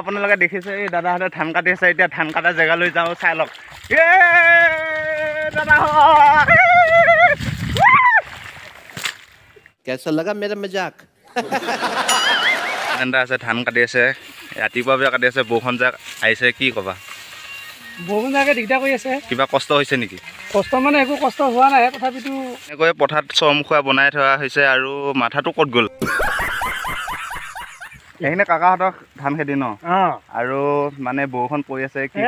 আপোনালোকে দেখিছে এই দাদাহঁতে ধান কাটি আছে। এতিয়া ধান কটা জেগালৈ যাওঁ, চাই লওক। এ দাদা, कैसा लगा मेरा मजाक? এটা আছে ধান কাটি আছে, ৰাতিপুৱা পৰা কাটি আছে, বৰষুণ জাক আহিছে, কি ক'বা? বৰষুণ জাকে দিগদাৰ কৰি আছে। কিবা কষ্ট হৈছে নেকি? কষ্ট মানে একো কষ্ট হোৱা নাই, তথাপিতো এনেকৈ পথাৰত চৰমখোৱা বনাই থোৱা হৈছে। আৰু মাথাটো ক'ত গ'ল? সেইখিনি কাকাহঁতক ধান খেতি ন, আৰু মানে বৰষুণ পৰি আছে, কি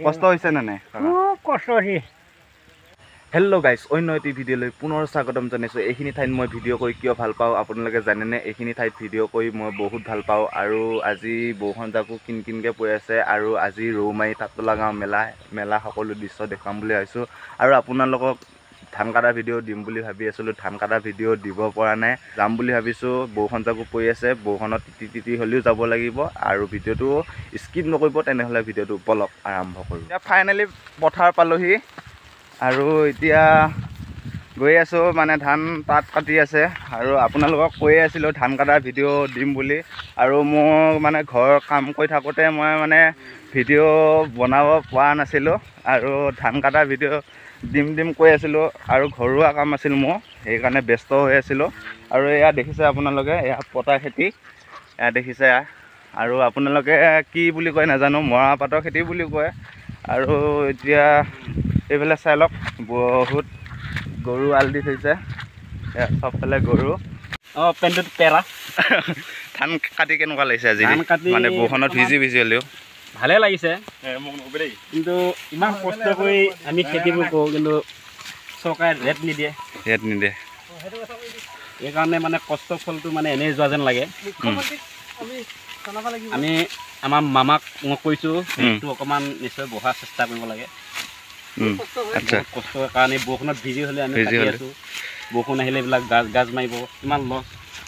কষ্ট হৈছে নে নাই? খুব কষ্ট হৈছে। হেল্ল' গাইজ, অন্য এটি ভিডিঅ'লৈ পুনৰ স্বাগতম জনাইছোঁ। এইখিনি ঠাইত মই ভিডিঅ' কৰি কিয় ভাল পাওঁ আপোনালোকে জানেনে? এইখিনি ঠাইত ভিডিঅ' কৰি মই বহুত ভাল পাওঁ। আৰু আজি বৰষুণ জাকো কিন কিনকৈ পৰি আছে। আৰু আজি ৰৌমাৰী তাঁততলা গাঁও মেলা সকলো দৃশ্য দেখুৱাম বুলি ভাবিছোঁ। আৰু আপোনালোকক ধান কটা ভিডিঅ' দিম বুলি ভাবি আছিলোঁ, ধান কটা ভিডিঅ' দিব পৰা নাই। যাম বুলি ভাবিছোঁ, বৰষুণ জাকো পৰি আছে, বৰষুণত তিতি তিতি হ'লেও যাব লাগিব। আৰু ভিডিঅ'টো স্কিপ নকৰিব, তেনেহ'লে ভিডিঅ'টো বলক আৰম্ভ কৰোঁ। এতিয়া ফাইনেলি পথাৰ পালোহি আৰু এতিয়া গৈ আছোঁ, মানে ধান তাঁত কাটি আছে। আৰু আপোনালোকক কৈয়ে আছিলোঁ ধান কটা ভিডিঅ' দিম বুলি। আৰু মোৰ মানে ঘৰৰ কাম কৰি থাকোঁতে মই মানে ভিডিঅ' বনাব পৰা নাছিলোঁ। আৰু ধান কটা ভিডিঅ' দিম দিম কৈ আছিলোঁ, আৰু ঘৰুৱা কাম আছিল মোৰ, সেইকাৰণে ব্যস্ত হৈ আছিলোঁ। আৰু এয়া দেখিছে আপোনালোকে, এয়া পতা খেতি, এয়া দেখিছে। আৰু আপোনালোকে কি বুলি কয় নাজানো, মৰাপাটৰ খেতি বুলি কয়। আৰু এতিয়া এইফালে চাই লওক, বহুত গৰু আল দি থৈছে, চবফালে গৰু। অঁ, পেণ্টটোত পেৰা। ধান কাটি কেনেকুৱা লাগিছে আজি? মানে বৰষুণত ভিজি ভিজি হ'লেও ভালে লাগিছে, কিন্তু ইমান কষ্ট কৰি আমি খেতিবোৰ কৰোঁ, কিন্তু চৰকাৰে ৰেট নিদিয়ে। ৰেট নিদিয়ে, সেইকাৰণে মানে কষ্ট ফলটো মানে এনেই যোৱা যেন লাগে। আমি আমাৰ মামাক মই কৈছোঁ, ৰেটটো অকণমান নিশ্চয় বঢ়াৰ চেষ্টা কৰিব লাগে। কষ্টৰ কাৰণে বৰষুণত ভিজি হ'লে আমি কাটি আছোঁ, বৰষুণ আহিলে এইবিলাক গাজ মাৰিব, ইমান লছ।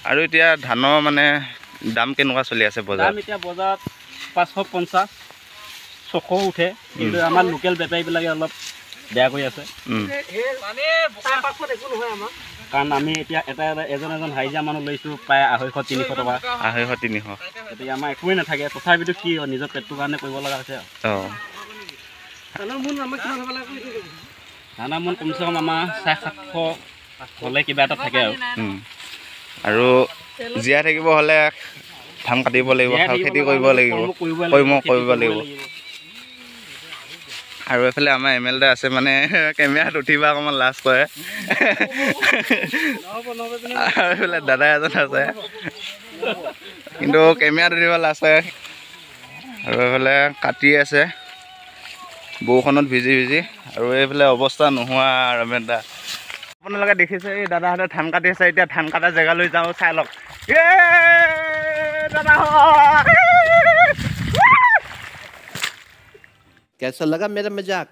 আৰু এতিয়া ধানৰ মানে দাম কেনেকুৱা চলি আছে বজাৰত? দাম এতিয়া বজাৰত 550, 600 উঠে, কিন্তু আমাৰ লোকেল বেপাৰীবিলাকে অলপ বেয়া কৰি আছে। কাৰণ আমি এতিয়া এটা এজন এজন হাজিৰা মানুহ লৈছোঁ প্ৰায় 250 300 টকা। 250 300, গতিকে আমাৰ একোৱেই নাথাকে। তথাপিতো কি নিজৰ পেটটোৰ কাৰণে কৰিব লগা হৈছে। অঁ, ধানৰ মোন কমচে কম আমাৰ 750 হ'লে কিবা এটা থাকে। আৰু আৰু জীয়াই থাকিব হ'লে ধান কাটিব লাগিব, খেতি কৰিব লাগিব, কৰ্ম কৰিব লাগিব। আৰু এইফালে আমাৰ এম এল এ আছে, মানে কেমেৰাত উঠিব অকণমান লাজ কৰে। আৰু এইফালে দাদা এজন আছে, কিন্তু কেমেৰাত উঠিব লাজ কৰে। আৰু এইফালে কাটি আছে বৰষুণত ভিজি ভিজি। আৰু এইফালে অৱস্থা নোহোৱা ৰমেন দা। আপোনালোকে দেখিছে এই দাদাহঁতে ধান কাটি আছে। এতিয়া ধান কটা জেগালৈ যাওঁ, চাই লওক। এ দাদা, कैसा लगा मेरा मजाक?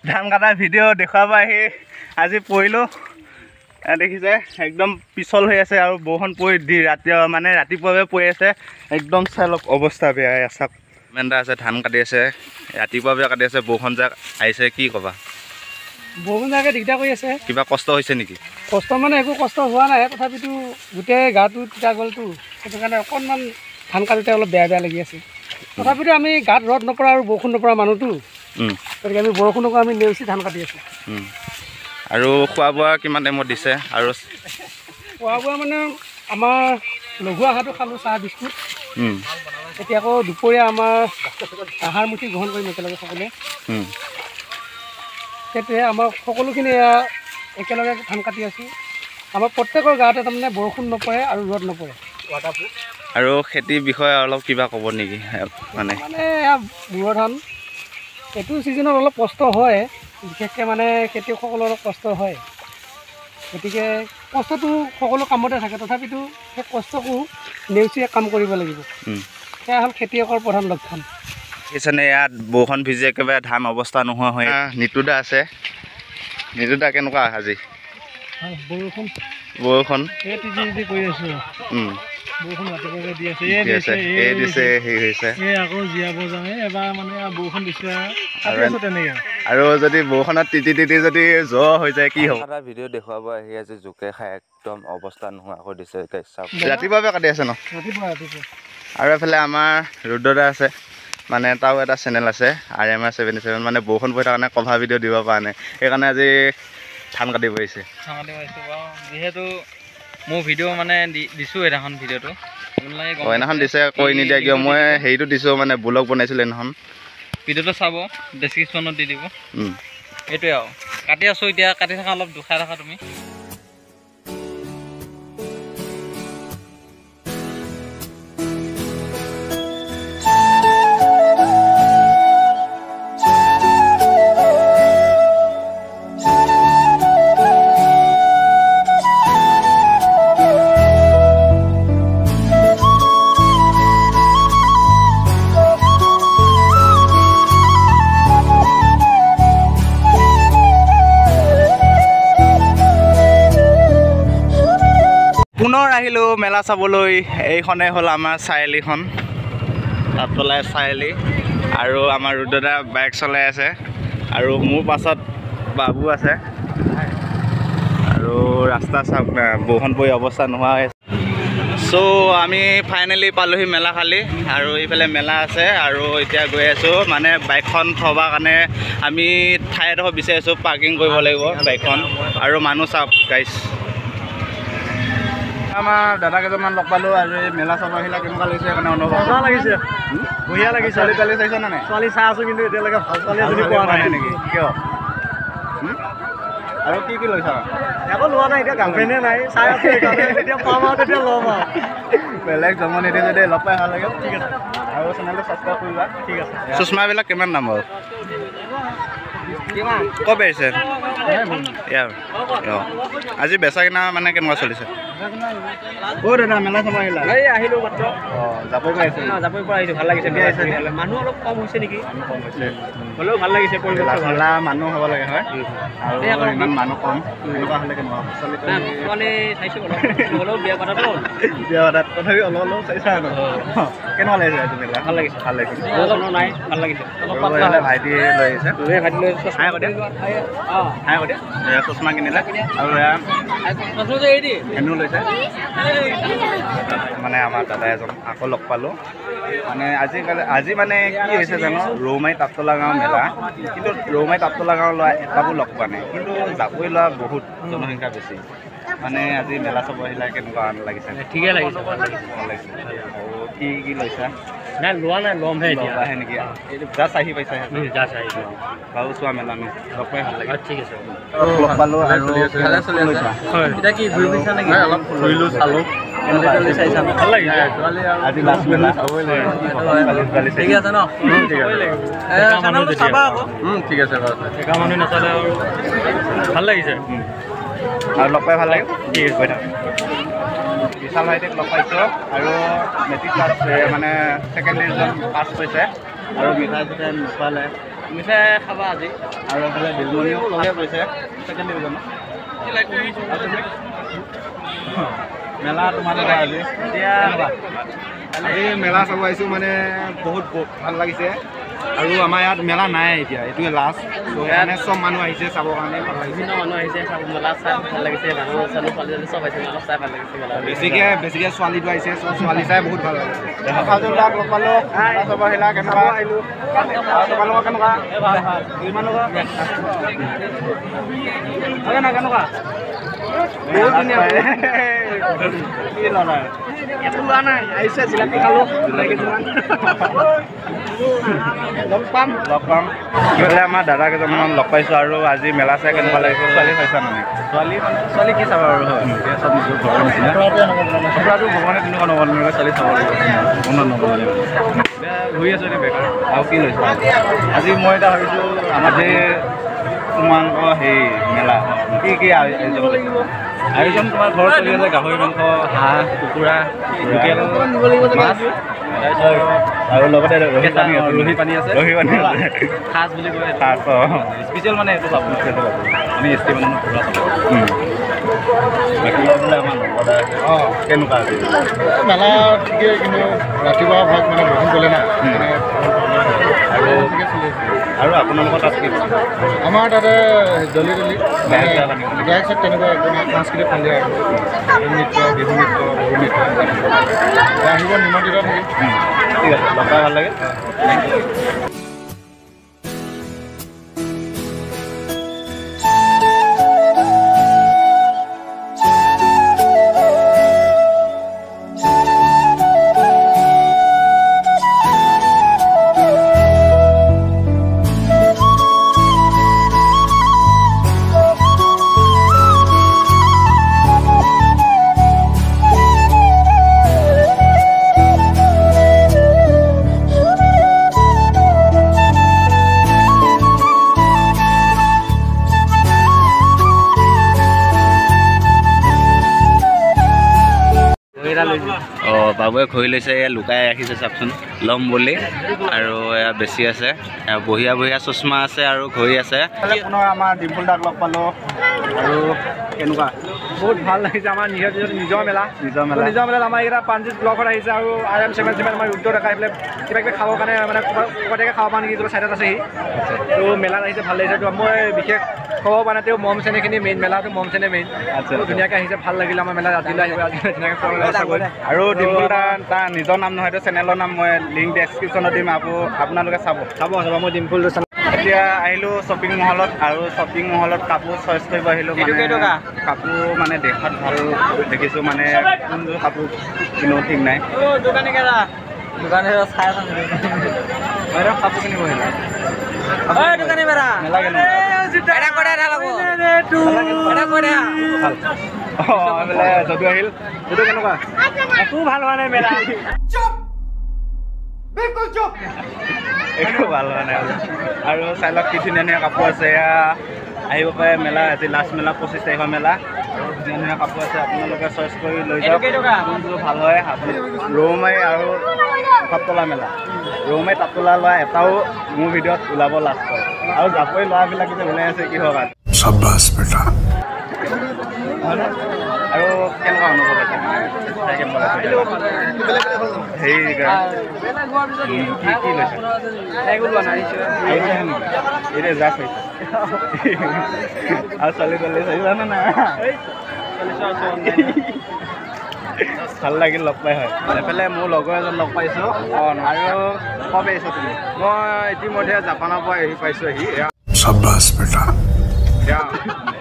ধান কটা ভিডিঅ' দেখুৱাব আহি আজি পৰিলোঁ। দেখিছে একদম পিছল হৈ আছে। আৰু বৰষুণ পৰি দি ৰাতি মানে ৰাতিপুৱাই পৰি আছে, একদম চাই লওক অৱস্থা বেয়া। চাওক, মেন্দা আছে, ধান কাটি আছে, ৰাতিপুৱা পৰা কাটি আছে, বৰষুণ জাক আহিছে, কি ক'বা? বৰষুণ জাকে দিগদাৰ কৰি আছে। কিবা কষ্ট হৈছে নেকি? কষ্ট মানে একো কষ্ট হোৱা নাই, তথাপিতো গোটেই গাটো তিতা গ'লতো, সেইটো কাৰণে অকণমান ধান কাটোতে অলপ বেয়া বেয়া লাগি আছে। তথাপিতো আমি গাত ৰ'দ নপৰা আৰু বৰষুণ নপৰা মানুহটো, গতিকে আমি বৰষুণকো আমি নেওচি ধান কাটি আছোঁ। আৰু খোৱা বোৱা কিমান টাইমত দিছে? আৰু খোৱা বোৱা মানে আমাৰ লঘু আহাৰটো খালোঁ, চাহ বিস্কুট। এতিয়া আকৌ দুপৰীয়া আমাৰ আহাৰ মুঠি গ্ৰহণ কৰিম একেলগে সকলোৱে। সেইটোৱে আমাৰ সকলোখিনি একেলগে ধান কাটি আছোঁ। আমাৰ প্ৰত্যেকৰ গাঁৱতে তাৰমানে বৰষুণ নপৰে আৰু ৰ'দ নপৰে। আৰু খেতিৰ বিষয়ে অলপ কিবা ক'ব নেকি? মানে মানে বুৰ ধান এইটো ছিজনত অলপ কষ্ট হয়, বিশেষকৈ মানে খেতিয়কসকলৰ অলপ কষ্ট হয়। গতিকে কষ্টটো সকলো কামতে থাকে, তথাপিতো সেই কষ্টকো নেওচি কাম কৰিব লাগিব। সেয়া হ'ল খেতিয়কৰ প্ৰধান লক্ষণ। দেখিছেনে ইয়াত বৰষুণ ভিজি একেবাৰে ধান অৱস্থা নোহোৱা হৈ। নিতুদা আছে, নিতুদা কেনেকুৱা আজি? বৰষুণ বৰষুণ এই তিতি কৰি আছো। বৰষুণ ৰাতিপুৱা দি আছে, এই দিছে, হেৰি হৈছে, এই আকৌ জীয়াব যাওঁ। এবাৰ মানে বৰষুণ দিছে আৰু তেনেকৈ। আৰু যদি বৰষুণত তিতি তিতি যদি জ্বৰ হৈ যায় কি হ'ব? এটা ভিডিঅ' দেখুৱাব আহি আজি জোকে খাই একদম অৱস্থা নোহোৱা কৰি দিছে। ৰাতিপুৱা কাটি আছে ন? ৰাতিপুৱা ৰাতিপুৱা। আৰু এইফালে আমাৰ ৰুদ্ৰদা আছে, মানে তাৰো এটা চেনেল আছে RMR 77। মানে বৰষুণ পৰি থকাৰ কাৰণে কভাৰ ভিডিঅ' দিব পৰা নাই, সেইকাৰণে আজি ধান কাটিব আহিছে। ধান কাটিব আহিছোঁ বাৰু, যিহেতু মোৰ ভিডিঅ' মানে দিছোঁ সেইদিনাখন ভিডিঅ'টো, সেইদিনাখন দিছে কৈ নিদিয়া কিয়? মই হেৰিটো দিছোঁ, মানে ব্লগ বনাইছিলোঁ সেইদিনাখন। ভিডিঅ'টো চাব, ডেছক্ৰিপশ্যনত দি দিব। এইটোৱে আৰু কাটি আছোঁ এতিয়া, কাটি থাকা অলপ দুখাই থাকা তুমি। পুনৰ আহিলোঁ মেলা চাবলৈ। এইখনেই হ'ল আমাৰ চাৰিআলিখন, তাঁততলাই চাৰিআলি। আৰু আমাৰ ৰুদ্ৰদা বাইক চলাই আছে আৰু মোৰ পাছত বাবু আছে। আৰু ৰাস্তা চাওক না, বৰষুণ পৰি অৱস্থা নোহোৱা হৈ আছে। চ' আমি ফাইনেলি পালোহি মেলা খালি, আৰু এইফালে মেলা আছে। আৰু এতিয়া গৈ আছোঁ, মানে বাইকখন থ'বৰ কাৰণে আমি ঠাই এডোখৰ বিচাৰি আছোঁ, পাৰ্কিং কৰিব লাগিব বাইকখন। আৰু মানুহ চাওক গাইছ, আমাৰ দাদা কেইজনমান লগ পালোঁ। আৰু এই মেলা চাব আহিলা, কেনেকুৱা লাগিছে? সেইকাৰণে অনুভৱ লাগিছে, বঢ়িয়া লাগিছে। ছোৱালী ছোৱালী চাইছা নে নাই? ছোৱালী চাই আছোঁ, কিন্তু এতিয়ালৈকে ভাল ছোৱালী এজনী পোৱা নাই। নেকি? কিয়? আৰু কি কি লৈছা? একো লোৱা নাই এতিয়া, গাৰ্লফ্ৰেণ্ডে নাই, চাই আছোঁ সেইকাৰণে। যেতিয়া পাম আৰু তেতিয়া ল'ম আৰু। বেলেগ জমনি দিয়ে যদি লগ পাই ভাল লাগে। ঠিক আছে, আৰু চেনেলটো ছাবস্ক্ৰাইব কৰিবা। ঠিক আছে। চশমাবিলাক কিমান দাম বাৰু? ক'ত বেচিছে? ইয়াৰ অঁ। আজি বেচা কিনা মানে কেনেকুৱা চলিছে? অ' দাদা, মেলা চাব আহিলা? এই আহিলোঁ মাত্ৰ। অঁ, জাপৰি পৰা আহিছে? জাপৰিৰ পৰা আহিছোঁ, ভাল লাগিছে। মানুহ অলপ কম হৈছে নেকি? মানুহ কম হৈছে, হ'লেও ভাল লাগিছে। মেলা মানুহ হ'ব লাগে হয়, আৰু ইমান মানুহ কম এনেকুৱা হ'লে কেনেকুৱা হ'ব? ছোৱালী চাইছোঁ অলপ, হ'লেও বিয়া পাতাটো বিয়া পাতাত তথাপি অলপ অলপ চাইছা ন? কেনেকুৱা লাগিছে আজি মেলা? ভাল লাগিছে, ভাল লাগিছে। নাই, ভাল লাগিছে। ভাইটি লৈ আহিছে, ভাইটি লৈ হাই কৈ দিয়া, হাই কৈ দিয়া। এয়া চশমা কিনিলে আৰু এয়া হেনো লৈছে। মানে আমাৰ দাদা এজন আকৌ লগ পালোঁ। মানে আজিকালি আজি মানে কি হৈছে জানো, ৰৌমাৰী তাঁততলা গাঁও মেলা, কিন্তু ৰৌমাৰী তাঁততলা গাঁও ল'ৰা এটাকো লগ পোৱা নাই, কিন্তু জাপৰি ল'ৰা বহুত জনসংখ্যা বেছি। মানে আজি মেলা চাব আহিলা, কেনেকুৱা লাগিছে? ঠিকে লাগিছে, ভাল লাগিছে। ভাল লাগিছে। আৰু কি কি লৈছা? নাই লোৱা নাই, ল'মহে এতিয়া। ল'বাহে নেকি? জাষ্ট আহি পাইছা? জাষ্ট আহিছোঁ। বাৰু চোৱা মেলা ন, লগ পাই ভাল লাগে। ঠিক আছে, লগ পালোঁ। আৰু লৈছা এতিয়া কি ঘূৰি ফুৰিছা নেকি? অলপ ঘূৰিলোঁ, চালোঁ। ভাল লাগিছে আজি লাষ্ট মেলা। ঠিক আছে ন? ঠিক আছে বাৰু, ডেকা মানুহ নাচালে আৰু ভাল লাগিছে। আৰু লগ পাই ভাল লাগে। ঠিক আছে, গৈ থাক। বিশাল ভাইটিক লগ পাইছোঁ আৰু মেট্ৰিক পাছ, মানে ছেকেণ্ড ডিভিজন পাছ কৰিছে। আৰু মিঠাই চিঠাই নোখোৱালে, মিঠাই খাবা আজি। আৰু এইফালে দিলমণিও লগে কৈছে ছেকেণ্ড ডিভিজনত। মেলা তোমালোকে আজি এতিয়া আজি মেলা চাব আহিছোঁ, মানে বহুত ভাল লাগিছে। আৰু আমাৰ ইয়াত মেলা নাই এতিয়া, এইটোৱে লাষ্ট। সেইকাৰণে চব মানুহ আহিছে চাবৰ কাৰণে, ভাল লাগিছে। বিভিন্ন মানুহ আহিছে চাব, মেলা চাই ভাল লাগিছে। মানুহ চালোঁ, ছোৱালী ছোৱালী চব আহিছে, মেলা চাই ভাল লাগিছে। মেলা বেছিকৈ ছোৱালীটো আহিছে, চব ছোৱালী চাই বহুত ভাল লাগিছে। লগ পালোঁ, মেলা চাব আহিলা, কেনেকুৱা আহিলোঁ? তোমালোকৰ কেনেকুৱা? কেনেকুৱা? বহুত ধুনীয়া। কি ল'লা? একো লোৱা নাই, আহিছে জিলাপি খালোঁ। লগ পাম, লগ পাম। ইফালে আমাৰ দাদা কেইজনমান লগ পাইছোঁ। আৰু আজি মেলা চাই কেনেকুৱা লাগিছে? ছোৱালী চাইছা মানে? ছোৱালী মানে ছোৱালী কি চাব আৰু, এতিয়া চব নিজৰ ঘৰৰ নিচিনা। ঘূৰাটো ভগৱানে তেনেকুৱা নবনালে, ছোৱালী চাব লাগিব, মনত নবনালে। এতিয়া ঘূৰি আছোঁ এতিয়া বেকাৰ। আৰু কি লৈছা আজি? মই এতিয়া ভাবিছোঁ আমাৰ যে তোমালোকৰ সেই মেলা কি কি আয়োজন লাগিব? আয়োজন তোমাৰ ঘৰত চলি আছে গাহৰি মাংস, হাঁহ, কুকুৰা, লোকেল মাছ, তাৰপিছত আৰু লগতে ৰহি পানী আছে, ৰহি পানী আছে, ৰহি পানী আছে, সাজ বুলি কয়, সাজ। অঁ, স্পেচিয়েল মানে এইটো পাব, আমি এছ টি মানুহ পুৰা চাব। বাকী আমাৰ লগতে কেনেকুৱা আছে মেলা? ঠিকেই, কিন্তু ৰাতিপুৱা ভাগ মানে বৰষুণ গ'লে না। আৰু আৰু আপোনালোকৰ তাত কি? আমাৰ তাতে দলি দলি গায়ক চায়ক তেনেকুৱা একদম সাংস্কৃতিক সন্ধিয়া, নৃত্য, বিহু নৃত্য, বড়ো নৃত্য আহিব, নিমন্ত্ৰিত থাকিম। ঠিক আছে, লগ পাই ভাল লাগে। অঁ, বাবুৱে ঘড়ী লৈছে, এয়া লুকাই ৰাখিছে, চাওকচোন ল'ম বুলি। আৰু এয়া বেছি আছে, বঢ়িয়া বঢ়িয়া চশমা আছে আৰু ঘড়ী আছে। পুনৰ আমাৰ ডিম্পুল দাক লগ পালোঁ। আৰু কেনেকুৱা? বহুত ভাল লাগিছে। আমাৰ নিজৰ মেলা, নিজৰ মেলা, নিজৰ মেলাত আমাৰ এইকেইটা প্ৰাণজিত ব্লকত আহিছে আৰু RM77 আমাৰ ৰুদ্ৰ ডেকা এইফালে কিবা কিবি খাবৰ কাৰণে মানে ক'ৰবাতে খাব পাৰা নেকি চাইডত আছেহি। তো মেলাত আহিছে, ভাল লাগিছে। তো মই বিশেষ ক'ব পৰা নাই, তেওঁ মম চেনেহখিনি মেইন, মেলাটো মম চেনেহ মেইন। ধুনীয়াকৈ আহিছে, ভাল লাগিলে। আমাৰ মেলাত ৰাতিলৈ আহিব, আজি ধুনীয়াকৈ খোৱা ব্যৱস্থা কৰিম। আৰু ডিম্পুল তাৰ নিজৰ নাম নহয়, এইটো চেনেলৰ নাম, মই লিংক ডেছক্ৰিপশ্যনত দিম, আপোনালোকে চাব। চাব চাব, মই ডিম্পুল। এতিয়া আহিলোঁ শ্বপিং মহলত আৰু শ্বপিং মহলত কাপোৰ চইচ কৰিব আহিলোঁ। মানে কাপোৰ মানে দেখাত ভাল দেখিছোঁ, মানে কোনযোৰ কাপোৰ কিনো ঠিক নাই। কাপোৰ কিনিব আহিলোঁ। যদু আহিল। যদু কেনেকুৱা? একো ভাল হোৱা নাই মেলা, একো ভাল হোৱা নাই। আৰু চাই লওক কি ধুনীয়া ধুনীয়া কাপোৰ আছে। এয়া আহিব পাৰে মেলা, আজি লাষ্ট মেলা, 25 তাৰিখৰ মেলা। ধুনীয়া ধুনীয়া কাপোৰ আছে, আপোনালোকে চইচ কৰি লৈ যাওক কোনটো ভাল হয়। আপুনি ৰৌমাৰী আৰু তাপতলা মেলা, ৰৌমাৰী তাপতলা লোৱা এটাও মোৰ ভিডিঅ'ত ওলাব লাজ কৰে। আৰু জাপৰি ল'ৰাবিলাক যে ওলাই আছে কিহৰ কাৰণে? আৰু কেনেকুৱা অনুভৱ আছে? হেৰি কি কি লৈছে? আহিছেহে নেকি? এতিয়া জাষ্ট আহিছে। আৰু ছোৱালী তোৱালী চাইছানে নাই? ভাল লাগিল লগ পাই। হয়, এইফালে মোৰ লগৰ এজন লগ পাইছোঁ। আৰু ক'ৰ পৰা আহিছা তুমি? মই ইতিমধ্যে জাপানৰ পৰা আহি পাইছোঁ আহি।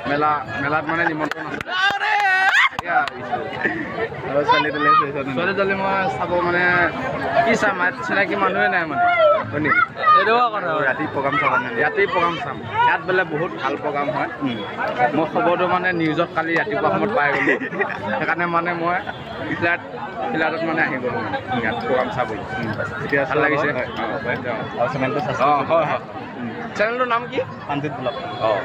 মেলা মেলাত মানে নিমন্ত্ৰণ আছে। ছোৱালী তোৱালী ছোৱালী তোৱালী মই চাব মানে কি চাম, চিনাকি মানুহে নাই মানে। হয় নেকি? ৰাতি প্ৰগ্ৰাম চাব? ৰাতি প্ৰগ্ৰাম চাম। ইয়াত বোলে বহুত ভাল প্ৰগ্ৰাম হয়। মই খবৰটো মানে নিউজত কালি ৰাতিপুৱা সময়ত পাই গ'লোঁ, সেইকাৰণে মানে মই ফ্লাইটত মানে আহি গ'লোঁ মানে ইয়াত প্ৰগ্ৰাম চাবলৈ। এতিয়া ভাল লাগিছে। চেনেলটো অঁ, হয় হয়। চেনেলটোৰ নাম কি? প্ৰাণজিত ব্লগ। অঁ।